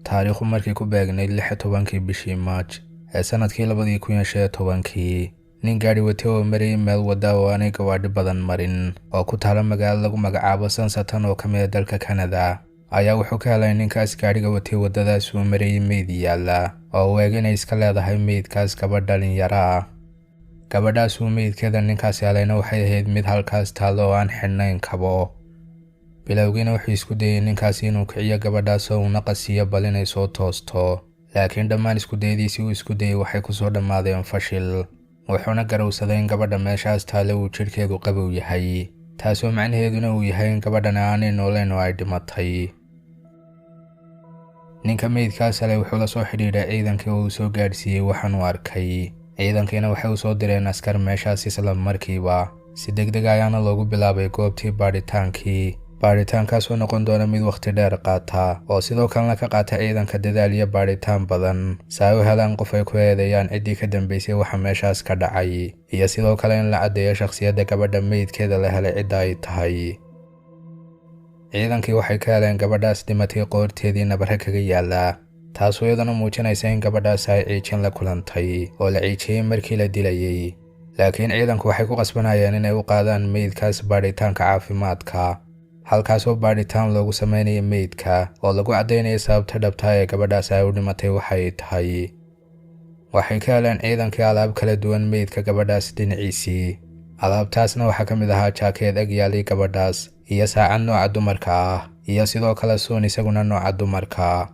Taariikhdu markii ku beegnayd 16-kii bishii Maaj ee sanadkii 2015-kii, nin gaadhi watay oo marayay meel wadda oo aanay gawaadhi badan marin oo ku taala magaalo lagu magacaabo Saskatoon oo ka mid ah dalka Canada, ayaa wuxuu ka helay ninkaas gaadhiga watay waddadaas uu marayay meyd yaalla oo u eg inay iska leedahay meydkaas gabadh dhalinyaro ah. Gabadhaas uu meydkeeda ninkaas helayna waxay ahayd mid halkaas taallo oo aan xidhnayn kabo. Bilowgiina wuxuu isku dayay ninkaasi inuu kiciyo gabadhaas oo uuna qasiyo bal inay soo toosto, laakiin dhammaan iskudayadiisii uu isku dayay waxay kusoo dhammaadeen fashil. Wuxuuna garowsaday in gabadha meeshaas taale uu jidhkeedu qabow yahay, taasoo macnaheeduna uu yahay in gabadhan aanay noolayn oo ay dhimatay. Ninka meydkaas helay wuxuu la soo xidhiidhay ciidankii oo uu soo gaadhsiiyey waxaan uu arkay. Ciidankiina waxay u soo direen askar meeshaas isla markiiba. Si degdeg ayaana loogu bilaabay goobtii baadhitaankii, baadhitaankaasoo noqon doona mid wakhti dheer qaata oo sidoo kalena ka qaata ciidanka dadaal iyo baadhitaan badan si ay u helaan qof ay ku eedeeyaan ciddii ka dambeysay waxa meeshaas ka dhacay, iyo sidoo kale in la caddeeyo shakhsiyadda gabadha meydkeeda la helay cidda ay tahay. Ciidankii waxay ka heleen gabadhaas dhimatay qoorteedii nabare kaga yaalla, taasoo iyadana muujinaysa in gabadhaas ay ciijin la kulantay oo la ciijiyey markii la dilayey. Laakiin ciidanku waxay ku qasbanayeen inay u qaadaan meydkaas baadhitaanka caafimaadka, halkaasoo baadhitaan loogu sameynayo meydka oo lagu caddaynayo sababta dhabta ee gabadhaas ay u dhimatay waxay tahay. Waxay ka heleen ciidankii alaab kala duwan meydka gabadhaas dhinaciisii. Alaabtaasna waxaa ka mid ahaa jaakeed ag yaalay gabadhaas iyo saacad nooca dumarka ah iyo sidoo kale suun isaguna nooca dumarka.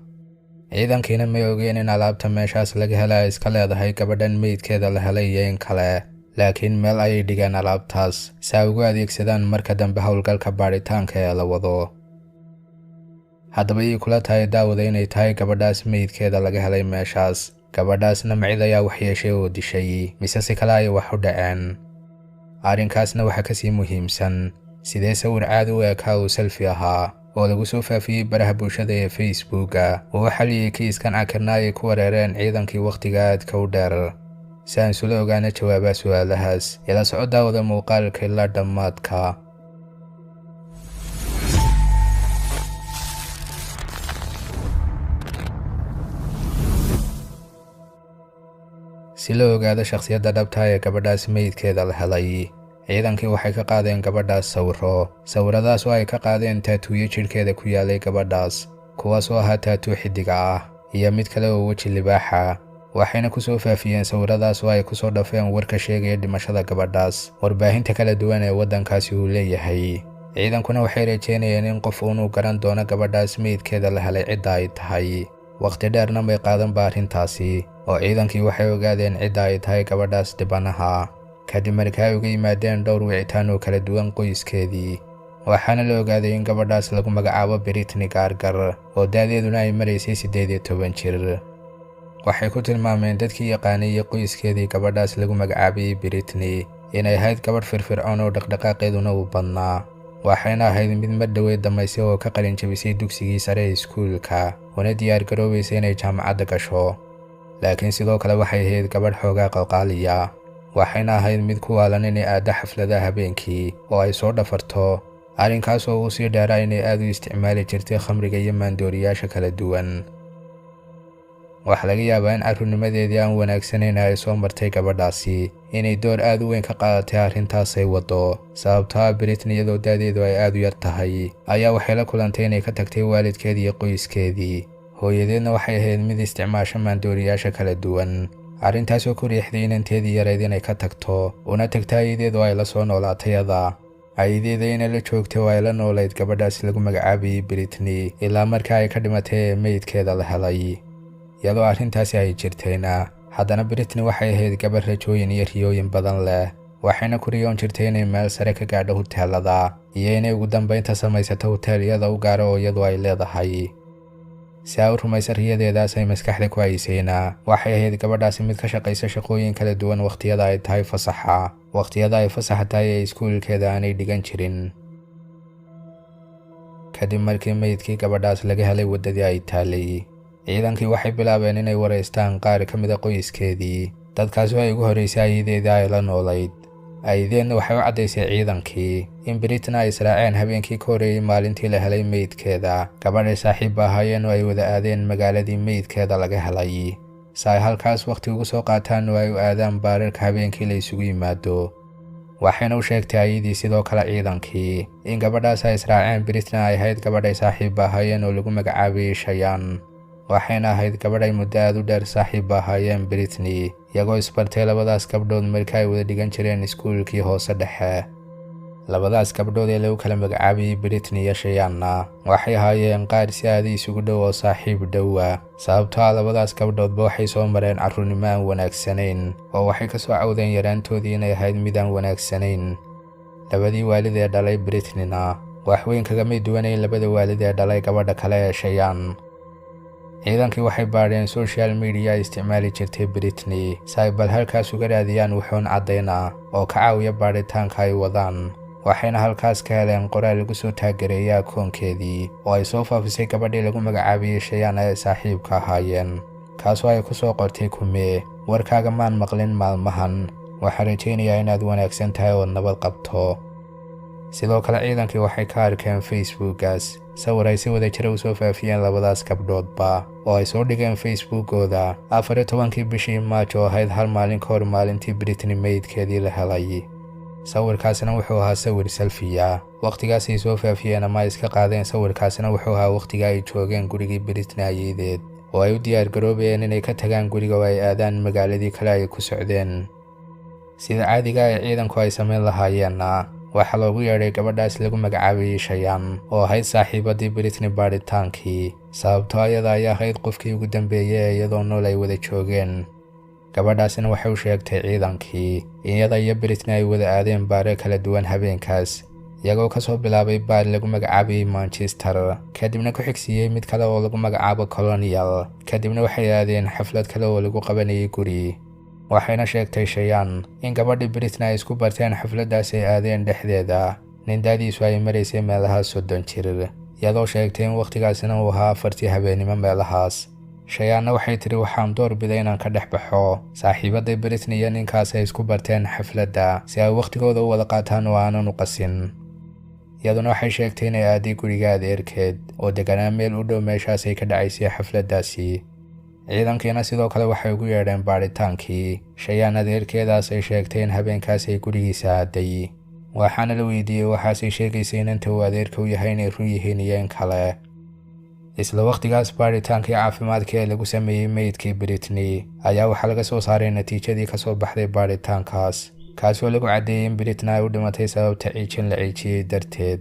Ciidankiina may ogeen in alaabta meeshaas laga helay ay iska leedahay gabadhan meydkeeda la helay iyo in kale, laakiin meel ayay dhigeen alaabtaas si ay ugu adeegsadaan marka dambe howlgalka baadhitaanka ee la wado. Haddaba ii kula tahay, daawada, inay tahay gabadhaas meydkeeda laga helay meeshaas? Gabadhaasna ma cid ayaa wax yeeshay oo dishay, mise si kale ayay wax u dhaceen? Arrinkaasna waxaa kasii muhiimsan, sidee sawir caadi u ekaa uu selfie ahaa oo lagu soo faafiyey baraha bulshada ee Facebooka uu xaliyey kiiskan cakirna ay ku wareereen ciidankii wakhtiga aadka u dheer? Si aan isula ogaana jawaabaha su-aalahaas, ila soco, daawada, muuqaalka ilaa dhammaadka. Si loo ogaado shakhsiyadda dhabta ee gabadhaas meydkeeda la helay, ciidankii waxay ka qaadeen gabadhaas sawiro, sawiradaas oo ay ka qaadeen tattoo-yo jidhkeeda ku yaalay gabadhaas, kuwaas oo ahaa tattoo xidiga ah iyo mid kale oo weji libaaxa. Waxayna ku soo faafiyeen sawiradaas oo ay kusoo dhafeen warka sheegaya dhimashada gabadhaas warbaahinta kala duwan ee waddankaasi uu leeyahay. Ciidankuna waxay rajeynayeen in qof uunuu garan doono gabadhaas meydkeeda la helay cidda ay tahay. Wakhti dheerna may qaadanba arrintaasi oo ciidankii waxay ogaadeen cidda ay tahay gabadhaas dhibanaha, kadib markii ay uga yimaadeen dhowr wicitaan oo kala duwan qoyskeedii. Waxaana la ogaaday in gabadhaas lagu magacaabo Britney Gargar oo da'deeduna ay maraysay 18 jir. Waxay ku tilmaameen dadkii yaqaanay iyo qoyskeedii gabadhaas lagu magacaabayay Britney inay ahayd gabadh firfircoon oo dhaqdhaqaaqeeduna uu badnaa, waxayna ahayd mid mar dhoweed dhammaysay oo ka qalin jabisay dugsigii sare ee iskuulka, una diyaargaroobaysa inay jaamacadda gasho. Laakiin sidoo kale waxay ahayd gabadh xoogaa qalqaaliya, waxayna ahayd mid ku waalan inay aaddo xafladaha habeenkii oo ay soo dhafarto, arrinkaas oo uu sii dheeraa inay aad u isticmaali jirtay khamriga iyo maandooriyaasha kala duwan. Waxaa laga yaabaa in carruurnimadeedii aan wanaagsanayn ay soo martay gabadhaasi inay door aad u weyn ka qaadatay arrintaasay waddo, sababtoo ah Britney iyadoo da'deedu ay aad u yar tahay ayaa waxay la kulantay inay ka tagtay waalidkeedii iyo qoyskeedii. Hooyadeedna waxay ahayd mid isticmaasho maandooriyaasha kala duwan, arrintaasoo ku riixday inanteedii yarayd inay ka tagto una tagta ayadeed oo ay la soo noolaatay yada. Ayadeeda inay la joogtay oo ay la noolayd gabadhaas lagu magacaabayay Britney ilaa marka ay ka dhimatay ee meydkeeda la helay. Iyadoo arrintaasi ay jirtayna, haddana Britney waxay ahayd gabadh rajooyin iyo riyooyin badan leh, waxayna ku riyoon jirtay inay meel sare ka gaadho huteelada iyo inay ugu dambaynta samaysato huteel iyada u gaaro oo iyadu ay leedahay. Si ay u rumaysa riyadeedaas ay maskaxda ku haysayna, waxay ahayd gabadhaasi mid ka shaqaysa shaqooyin kala duwan wakhtiyada ay tahay fasaxa, wakhtiyada ay fasaxa tahay ee iskuulkeeda aanay dhigan jirin. Kadib markii meydkii gabadhaas laga helay waddadii ay taalay, ciidankii waxay bilaabeen inay wareystaan qaar ka mid a qoyskeedii, dadkaasi oo ay ugu horreysay ayadeedii ay la noolayd. Ayadeenna waxay u caddaysay ciidankii in Britney ay israaceen habeenkii ka horreeyey maalintii la helay meydkeeda, gabadhay saaxiibba ahaayeen oo ay wada aadeen magaaladii meydkeeda laga helay, si ay halkaas wakhti ugu soo qaataan oo ay u aadaan baararka habeenkii la isugu yimaado. Waxayna u sheegtay ayadii sidoo kale ciidankii in gabadhaas ay israaceen Britney ay ahayd gabadhay saaxiibba ahaayeen oo lagu magacaabayay Shayaan. Waxayna ahayd gabadh ay muddo aad u dheer saaxiibba ahaayeen Britney, iyagoo isbartay labadaas gabdhood markii ay wada dhigan jireen iskuulkii hoose dhexe. Labadaas gabdhood ee lagu kala magacaabayay Britney iyo Shayaanna waxay ahaayeen qaar si aada isugu dhow oo saaxiib dhowa, sababtoo ah labadaas gabdhoodba waxay soo mareen carruurnimo aan wanaagsanayn, oo waxay ka soo cawdeen yaraantoodii inay ahayd mid aan wanaagsanayn. Labadii waalid ee dhalay Britneyna wax weyn kagamay duwanayn labada waalid ee dhalay gabadha kale ee Shayaan. Ciidankii waxay baadheen social media ay isticmaali jirtay Britney, si ay bal halkaas uga raadiyaan wuxuun caddayna oo ka caawiya baadhitaanka ay wadaan. Waxayna halkaas ka heleen qoraal lagu soo taageereeyay akoonkeedii oo ay soo faafisay gabadhii lagu magacaabayay Shayaan ay saaxiibka ahaayeen, kaasoo ay ku soo qortay: "Kumee, warkaaga maan maqlin maalmahan, waxaan rajaynayaa inaad wanaagsan tahay ood nabad qabto." Sidoo kale ciidankii waxay ka arkeen Facebookgaas sawir ay si wada jira u soo faafiyeen labadaas gabdhoodba, oo ay soo dhigeen Facebookooda 14-kii bishii Maaj, oo ahayd hal maalin ka hor maalintii Britney meydkeedii la helay. Sawirkaasina wuxuu ahaa sawir selfie. Wakhtigaasay soo faafiyeen ama ay iska qaadeen sawirkaasina wuxuu ahaa wakhtiga ay joogeen gurigii Britney ayeedeed, oo ay u diyaar garoobayeen inay ka tagaan guriga oo ay aadaan magaaladii kale ay ku socdeen. Sida caadiga ay ciidanku ay samayn lahaayeenna, waxaa loogu yeedhay gabadhaas lagu magacaabayay Shayaan, oo ahayd saaxiibadii Britney, baadhitaankii, sababtoo ayada ayaa ahayd qofkii ugu dambeeyey ee iyadoo nool ay wada joogeen. Gabadhaasina waxay u sheegtay ciidankii in iyada iyo Britney ay wada aadeen baare kala duwan habeenkaas, iyagoo kasoo bilaabay baar lagu magacaabayay Manchester, kadibna ku xigsiiyey mid kale oo lagu magacaabo Colonial, kadibna waxay aadeen xaflad kale oo lagu qabanayay guri. Waxayna sheegtay Shayaan in gabadhii Britney ay isku barteen xafladdaas ay aadeen dhexdeeda nin da'diisu ay maraysay meelaha 30 jir, iyadoo sheegtay in wakhtigaasina uu ahaa 4-tii habeennimo meelahaas. Shayaanna waxay tidhi: "Waxaan doorbiday inaan ka dhex baxo saaxiibaday Britney iyo ninkaas ay isku barteen xafladda, si ay wakhtigooda u wada qaataan oo aanan u qasin." Iyaduna waxay sheegtay inay aaday guriga adeerkeed oo deganaa meel u dhow meeshaasay ka dhacaysay xafladdaasi. Ciidankiina sidoo kale waxay ugu yeedheen baadhitaankii Shayaan adeerkeedaas ay sheegtay in habeenkaas ay gurigiisa aaday. Waxaana la weydiiyey waxaasay sheegaysay inanta uu adeerka u yahay inay run yihiin iyo in kale. Isla wakhtigaas baadhitaankii caafimaadka ee lagu sameeyey meydkii Britney ayaa waxaa laga soo saaray natiijadii kasoo baxday baadhitaankaas, kaasoo lagu caddeeyey in Britney ay u dhimatay sababta ciijin la ciijiyey darteed.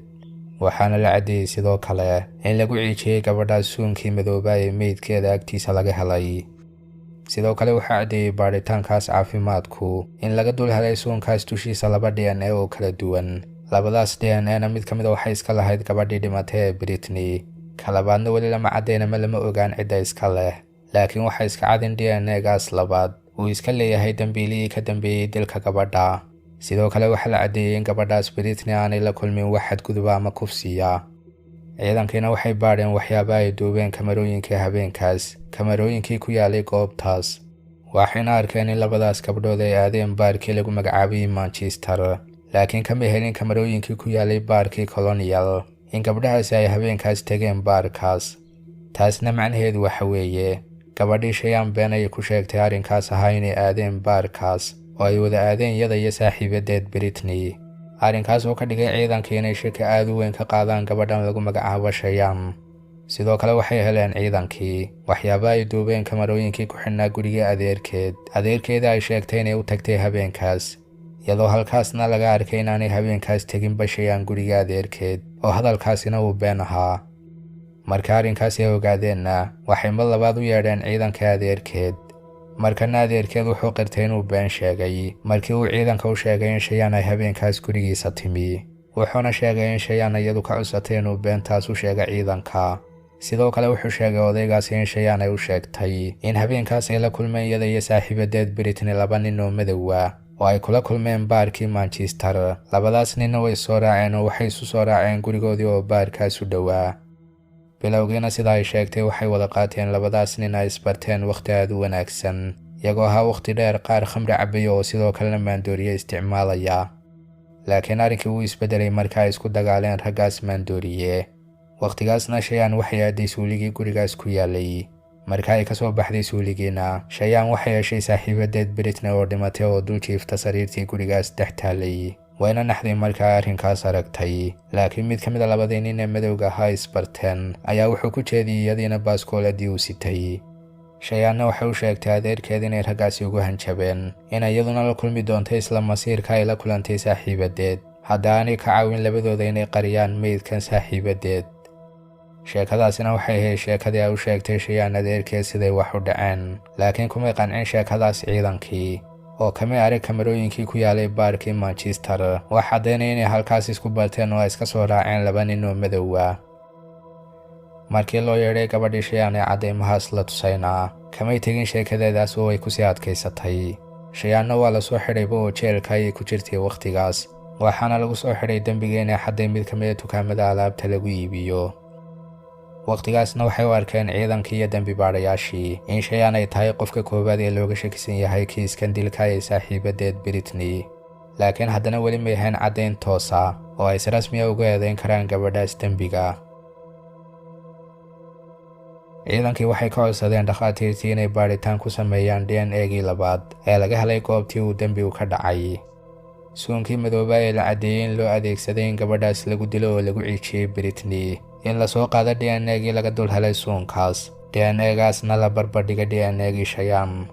Waxaana la caddeeyey sidoo kale in lagu ciijiyey gabadhaas suunkii madoobaa ee meydkeeda agtiisa laga helay. Sidoo kale waxaa caddeeyey baadhitaankaas caafimaadku in laga dul helay suunkaas dushiisa laba DNA oo kala duwan. Labadaas DNA na mid ka mid a waxay iska lahayd gabadhii dhimatay ee Britney, ka labaadna weli lama caddayn ama lama ogaan cidda iska leh, laakiin waxaa iska cad in DNA-gaas labaad uu iska leeyahay dambiilihii ka dambeeyey dilka gabadha. Sidoo kale waxaa la caddeeyey in gabadhaas Britney aanay la kulmin wax xadguduba ama kufsiya. Ciidankiina waxay baadheen waxyaaba ay duubeen kamarooyinkii habeenkaas, kamarooyinkii ku yaalay goobtaas. Waxayna arkeen in labadaas gabdhood ay aadeen baarkii lagu magacaabayay Manchester, laakiin kama helin kamarooyinkii ku yaalay baarkii Colonial in gabdhahaasi ay habeenkaas tegeen baarkaas. Taasna macnaheedu waxa weeye gabadhii Shayaan been ayay ku sheegtay arrinkaas ahaa inay aadeen baarkaas oo ay wada aadeen iyada iyo saaxiibadeed Britney, arrinkaas oo ka dhigay ciidankii inay shaki aad u weyn ka qaadaan gabadhan lagu magacaabo Shayaan. Sidoo kale waxay heleen ciidankii waxyaaba ay duubeen kamarooyinkii ku xidhnaa guriga adeerkeed, adeerkeeda ay sheegtay inay u tagtay habeenkaas, iyadoo halkaasna laga arkay inaanay habeenkaas teginba Shayaan guriga adeerkeed, oo hadalkaasina uu been ahaa. Marka arrinkaasi ay ogaadeenna, waxay mar labaad u yeedheen ciidanka adeerkeed. Markana adeerkeed wuxuu qirtay inuu been sheegay markii uu ciidanka u sheegay in Shayaan ay habeenkaas gurigiisa timi, wuxuuna sheegay in Shayaan iyadu ka cusatay inuu beentaas u sheegay ciidanka. Sidoo kale wuxuu sheegay odaygaasi in Shayaan ay u sheegtay in habeenkaas ay la kulmeen iyada iyo saaxiibadeed Britney laba nin oo madowa, oo ay kula kulmeen baarkii Manchester. Labadaas ninna way soo raaceen oo waxay isu soo raaceen gurigoodii oo baarkaas u dhowaa. Bilowgiina sida ay sheegtay waxay wada qaateen labadaas nin ay isbarteen wakhti aad u wanaagsan. Iyagoo ahaa wakhti dheer qaar khamri cabaya oo sidoo kalena maandooriye isticmaalaya. Laakiin arrinkii wuu isbedelay marka ay isku dagaaleen raggaas maandooriye. Wakhtigaasna Shayaan waxay aaday suuligii gurigaas ku yaalay. Marka ay ka soo baxday suuligiina, Shayaan waxay heshay saaxiibadeed Britney oo dhimatay oo dul jiifta sariirtii gurigaas dhex taalay. Wayna naxday markaa arrinkaas aragtay. Laakiin mid ka mid a labadii nin ee madowga ahaa isbarteen ayaa wuxuu ku jeediyey iyadiina baaskooladii uu sitay. Shayaanna waxay u sheegtay adeerkeed inay raggaasi ugu hanjabeen in iyaduna la kulmi doonto isla masiirka ay la kulantay saaxiibadeed, hadda aanay ka caawin labadooda inay qariyaan meydkan saaxiibadeed. Sheekadaasina waxay ahayd sheekadii ay u sheegtay Shayaan adeerkeed siday wax u dhaceen. Laakiin kumay qancin sheekadaas ciidankii, oo kamay arag kamarooyinkii ku yaalay baarkii Manchester wax caddaynaya inay halkaas isku barteen oo ay iska soo raaceen laba nin oo madowa. Markii loo yeedhay gabadhii Shayaan ee caddaymahaas la tusaynaa, kamay tegin sheekadeedaas oo ay kusii adkaysatay. Shayaanna waa lasoo xidhayba oo jeelka ayay ku jirtay wakhtigaas, waxaana lagu soo xidhay dembiga inay xadday mid ka mid a dukaamada alaabta lagu iibiyo. Wakhtigaasna waxay u arkeen ciidankii iyo dembi baadhayaashii in Shayaan ay tahay qofka koowaad ee looga shakisan yahay kiiskan dilka ee saaxiibadeed Britney. Laakiin haddana weli may ahayn caddayn toosa oo ay si rasmiya uga eedayn karaan gabadhaas dembiga. Ciidankii waxay ka codsadeen dhakhaatiirtii inay baadhitaan ku sameeyaan DNA-gii labaad ee laga helay goobtii uu dembigu ka dhacay. Suunkii madooba ee la caddeeyey in loo adeegsaday in gabadhaas lagu dilo oo lagu ciijiyey Britney, in lasoo qaado DNA-gii laga dul helay suunkaas, DNA-gaasna la barbardhiga DNA-gii Shayaan.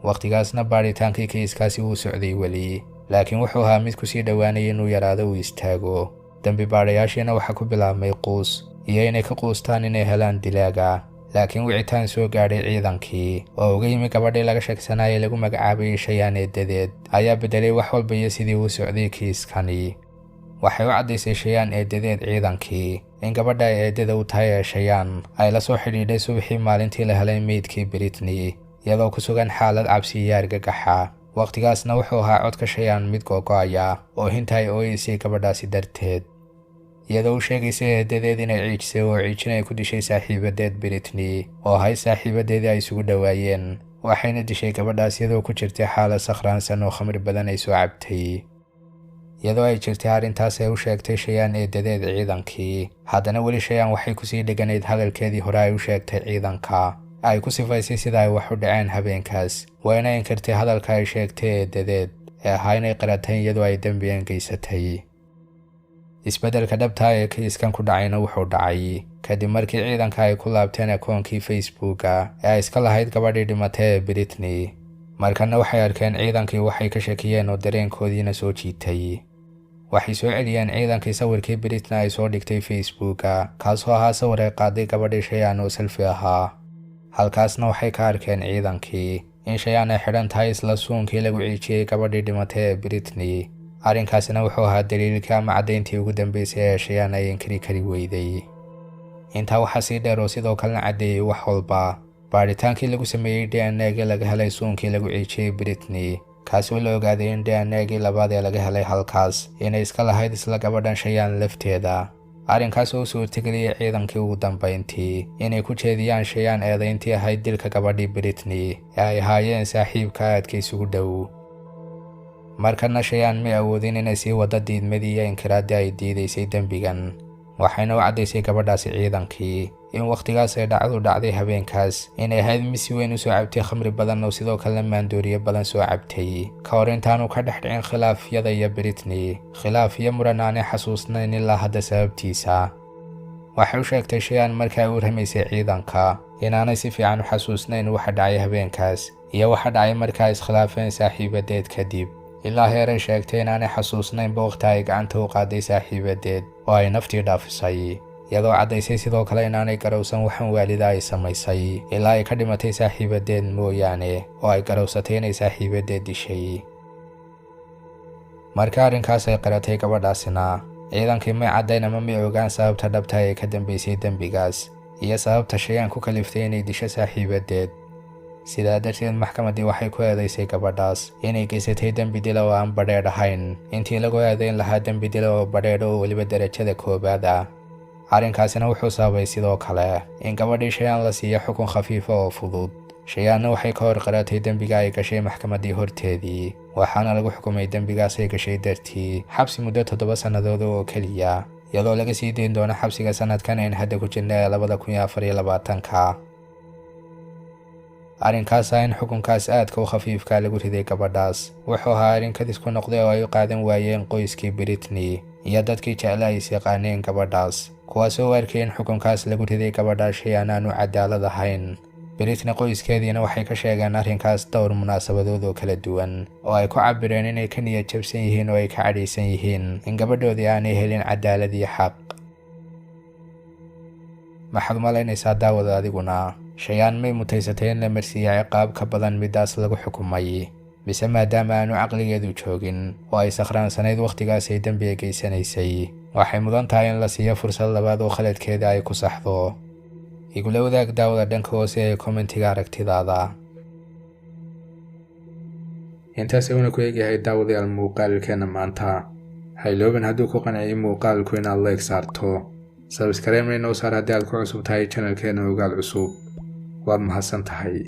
Wakhtigaasna baadhitaankii kiiskaasi wuu socday weli, laakiin wuxuu ahaa mid kusii dhowaanayay inuu yaraado, uu istaago. Dembi baadhayaashiina waxaa ku bilaabmay quus iyo inay ka quustaan inay helaan dilaaga. Laakiin wicitaan soo gaadhay ciidankii oo uga yimi gabadhii laga sheegsanayay lagu magacaabayay Shayaan eedadeed ayaa bedelay wax walba iyo sidii uu socday kiiskani. Waxay u caddaysay Shayaan eedadeed ciidankii in gabadha ay eedada u tahay ee Shayaan ay la soo xidhiidhay subaxii maalintii la helay meydkii Britney, iyadoo ku sugan xaalad cabsi iyo argagaxa. Wakhtigaasna wuxuu ahaa codka Shayaan mid googo'aya oo hinta ay ooyeysay gabadhaasi darteed, iyadoo u sheegaysay eedadeed inay ciijisay oo ciijin ay ku dishay saaxiibadeed Britney oo ahayd saaxiibadeedii ay isugu dhowaayeen, waxayna dishay gabadhaas iyadoo ku jirtay xaalad sakhraansan oo khamri badan ay soo cabtay. Iyadoo ay jirtay arrintaas ay u sheegtay Shayaan eedadeed ciidankii, haddana weli Shayaan waxay kusii dheganayd hadalkeedii hore ay u sheegtay ciidanka, ay ku sifaysay sida ay wax u dhaceen habeenkaas. Wayna inkirtay hadalka ay sheegtay eedadeed ee ahaa inay qaratay iyadoo ay dembigan geysatay. Isbeddelka dhabta ee kiiskan ku dhacayna wuxuu dhacay kadib markii ciidanka ay ku laabteen akoonkii Facebooka ee ay iska lahayd gabadhii dhimatay ee Britney. Markana waxay arkeen ciidankii waxay ka shakiyeen oo dareenkoodiina soo jiitay. Waxay soo celiyeen ciidankii sawirkii Britney ay soo dhigtay Facebooka, kaasoo ahaa sawir ay qaaday gabadhii Shayaan oo selfie ahaa. Halkaasna waxay ka arkeen ciidankii in Shayaan ay xidhan tahay isla suunkii lagu ciijiyey gabadhii dhimatay ee Britney. Arrinkaasina wuxuu ahaa daliilkii ama caddayntii ugu dambeysay ee Shayaan ay inkiri kari weyday. Intaa waxaa sii dheer oo sidoo kalena caddeeyey wax walba baadhitaankii lagu sameeyey DNA-gii laga helay suunkii lagu ciijiyey Britney, kaasoo la ogaaday in DNA-gii labaad ee laga helay halkaas inay iska lahayd isla gabadhan Shayaan lafteeda. Arrinkaas oo u suurtageliyey ciidankii ugu dambayntii inay ku jeediyaan Shayaan eedayntii ahayd dilka gabadhii Britney ee ay ahaayeen saaxiibka aadka isugu dhow. Markana Shayaan may awoodin inay sii waddo diidmadii iyo inkiraaddii ay diidaysay dembigan, waxayna u caddaysay gabadhaasi ciidankii in wakhtigaas ay dhacdu dhacday habeenkaas inay ahayd mid si weyn u soo cabtay khamri badan oo sidoo kalena maandooriye badan soo cabtay, ka hor intaanu ka dhex dhicin khilaafyada iyo Britney, khilaaf iyo muran aanay xasuusnayn ilaa hadda sababtiisa. Waxay u sheegtay Shayaan markii ay u ramaysay ciidanka inaanay si fiican u xasuusnayn waxa dhacay habeenkaas iyo waxa dhacay marka ay iskhilaafeen saaxiibadeed kadib, ilaa heeray sheegtay inaanay xasuusnaynba waqti ay gacanta u qaaday saaxiibadeed oo ay naftii dhaafisay, iyadoo caddaysay sidoo kale inaanay garowsan waxan waalida ay samaysay ilaa ay ka dhimatay saaxiibadeed mooyaane, oo ay garowsatay inay saaxiibadeed dishay. Marka arrinkaas ay qaratay gabadhaasina, ciidankii may caddayn ama may ogaan sababta dhabta ee ka dambeysay dembigaas iyo sababta Shayaan ku kaliftay inay disho saaxiibadeed. Sidaa darteed maxkamaddii waxay ku eedaysay gabadhaas inay geysatay dembi dila oo aan badheedh ahayn, intii lagu eedayn lahaa dembi dila oo badheedh oo weliba derajada koowaad ah. Arrinkaasina wuxuu sababay sidoo kale in gabadhii Shayaan la siiyo xukun khafiifa oo fudud. Shayaanna waxay ka hor qaratay dembiga ay gashay maxkamaddii horteedii, waxaana lagu xukumay dembigaas ay gashay dartii xabsi muddo 7 sannadood oo keliya, iyadoo laga sii dayn doono xabsiga sanadkan ayn hadda ku jirna ee 2024-ka. Arrinkaasa in xukunkaas aadka u khafiifka lagu riday gabadhaas wuxuu ahaa arrin kadis ku noqday oo ay u qaadan waayeen qoyskii Britney iyo dadkii jecla ay is yaqaaneen gabadhaas, kuwaasoo u arkay in xukunkaas lagu riday gabadhaas shay aan aanu cadaalad ahayn. Britney qoyskeediina waxay ka sheegeen arrinkaas dhowr munaasabadood oo kala duwan, oo ay ku cabireen inay ka niyad jabsan yihiin oo ay ka cadhaysan yihiin in gabadhoodii aanay helin cadaalad iyo xaq. Maxaad umalaynaysaa, daawada, adiguna? Shayaan may mutaysatay in la marsiiya ciqaab ka badan midaas lagu xukumay, mise maadaama aanu caqligeedu joogin oo ay sakhraansanayd wakhtigaas ay dembiga geysanaysay, waxay mudan tahay in la siiyo fursad labaad oo khaladkeeda ay ku saxdo? Igula wadaag, daawada, dhanka hoose ee commentiga aragtidaada. Intaas uuna ku eegyahay, daawadayaal, muuqaalkeena maanta. Hayloobin hadduu ku qanciyay muuqaalku inaad like saarto, subscribe inoo saar haddii aad ku cusub tahay channelkeena Ogaal Cusub. Waad mahadsan tahay.